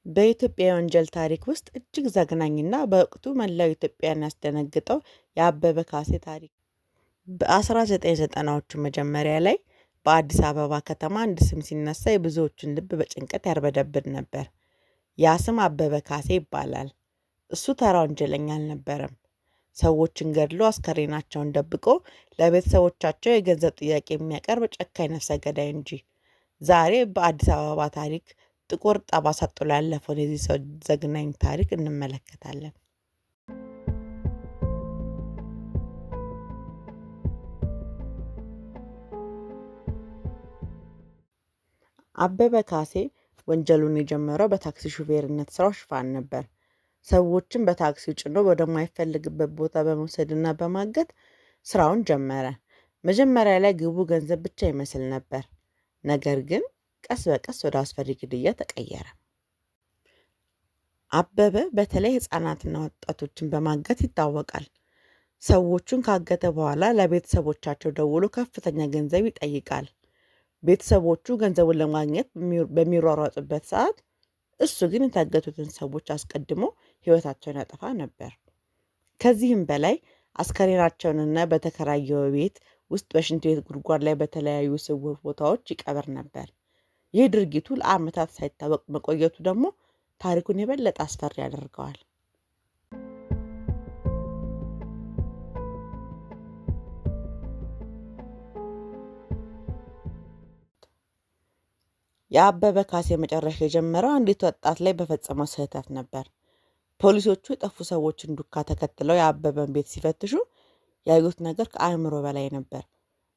በኢትዮጵያ የወንጀል ታሪክ ውስጥ እጅግ ዘግናኝና በወቅቱ መላው ኢትዮጵያን ያስደነግጠው የአበበ ካሴ ታሪክ። በ1990ዎቹ መጀመሪያ ላይ በአዲስ አበባ ከተማ አንድ ስም ሲነሳ የብዙዎችን ልብ በጭንቀት ያርበደብድ ነበር። ያ ስም አበበ ካሴ ይባላል። እሱ ተራ ወንጀለኛ አልነበረም። ሰዎችን ገድሎ አስከሬናቸውን ደብቆ ለቤተሰቦቻቸው የገንዘብ ጥያቄ የሚያቀርብ ጨካኝ ነፍሰ ገዳይ እንጂ። ዛሬ በአዲስ አበባ ታሪክ ጥቁር ጠባሳ ጥሎ ያለፈውን የዚህ ሰው ዘግናኝ ታሪክ እንመለከታለን። አበበ ካሴ ወንጀሉን የጀመረው በታክሲ ሹፌርነት ስራው ሽፋን ነበር። ሰዎችን በታክሲው ጭኖ ወደማይፈልግበት ቦታ በመውሰድና በማገት ስራውን ጀመረ። መጀመሪያ ላይ ግቡ ገንዘብ ብቻ ይመስል ነበር። ነገር ግን ቀስ በቀስ ወደ አስፈሪ ግድያ ተቀየረ። አበበ በተለይ ሕፃናትና ወጣቶችን በማገት ይታወቃል። ሰዎቹን ካገተ በኋላ ለቤተሰቦቻቸው ደውሎ ከፍተኛ ገንዘብ ይጠይቃል። ቤተሰቦቹ ገንዘቡን ለማግኘት በሚሯሯጡበት ሰዓት እሱ ግን የታገቱትን ሰዎች አስቀድሞ ሕይወታቸውን ያጠፋ ነበር። ከዚህም በላይ አስከሬናቸውንና በተከራየው ቤት ውስጥ በሽንት ቤት ጉድጓድ ላይ በተለያዩ ስውር ቦታዎች ይቀብር ነበር። ይህ ድርጊቱ ለዓመታት ሳይታወቅ መቆየቱ ደግሞ ታሪኩን የበለጠ አስፈሪ ያደርገዋል። የአበበ ካሴ መጨረሻ የጀመረው አንዲት ወጣት ላይ በፈጸመው ስህተት ነበር። ፖሊሶቹ የጠፉ ሰዎችን ዱካ ተከትለው የአበበን ቤት ሲፈትሹ ያዩት ነገር ከአእምሮ በላይ ነበር።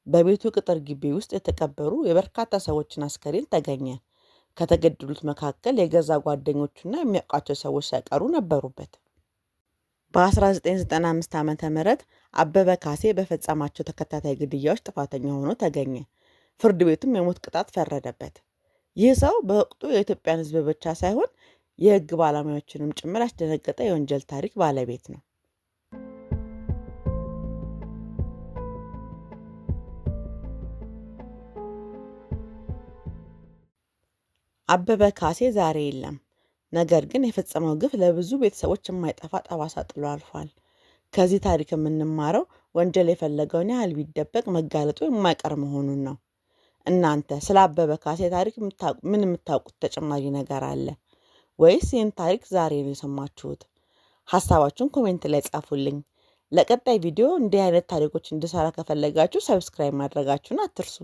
በቤቱ ቅጥር ግቢ ውስጥ የተቀበሩ የበርካታ ሰዎችን አስከሬን ተገኘ። ከተገደሉት መካከል የገዛ ጓደኞቹና የሚያውቃቸው ሰዎች ሳይቀሩ ነበሩበት። በ1995 ዓ ም አበበ ካሴ በፈጸማቸው ተከታታይ ግድያዎች ጥፋተኛ ሆኖ ተገኘ። ፍርድ ቤቱም የሞት ቅጣት ፈረደበት። ይህ ሰው በወቅቱ የኢትዮጵያን ሕዝብ ብቻ ሳይሆን የሕግ ባለሙያዎችንም ጭምር ያስደነገጠ የወንጀል ታሪክ ባለቤት ነው። አበበ ካሴ ዛሬ የለም። ነገር ግን የፈጸመው ግፍ ለብዙ ቤተሰቦች የማይጠፋ ጠባሳ ጥሎ አልፏል። ከዚህ ታሪክ የምንማረው ወንጀል የፈለገውን ያህል ቢደበቅ መጋለጡ የማይቀር መሆኑን ነው። እናንተ ስለ አበበ ካሴ ታሪክ ምን የምታውቁት ተጨማሪ ነገር አለ? ወይስ ይህን ታሪክ ዛሬ ነው የሰማችሁት? ሀሳባችሁን comment ላይ ጻፉልኝ። ለቀጣይ ቪዲዮ እንዲህ አይነት ታሪኮች እንድሰራ ከፈለጋችሁ subscribe ማድረጋችሁን አትርሱ።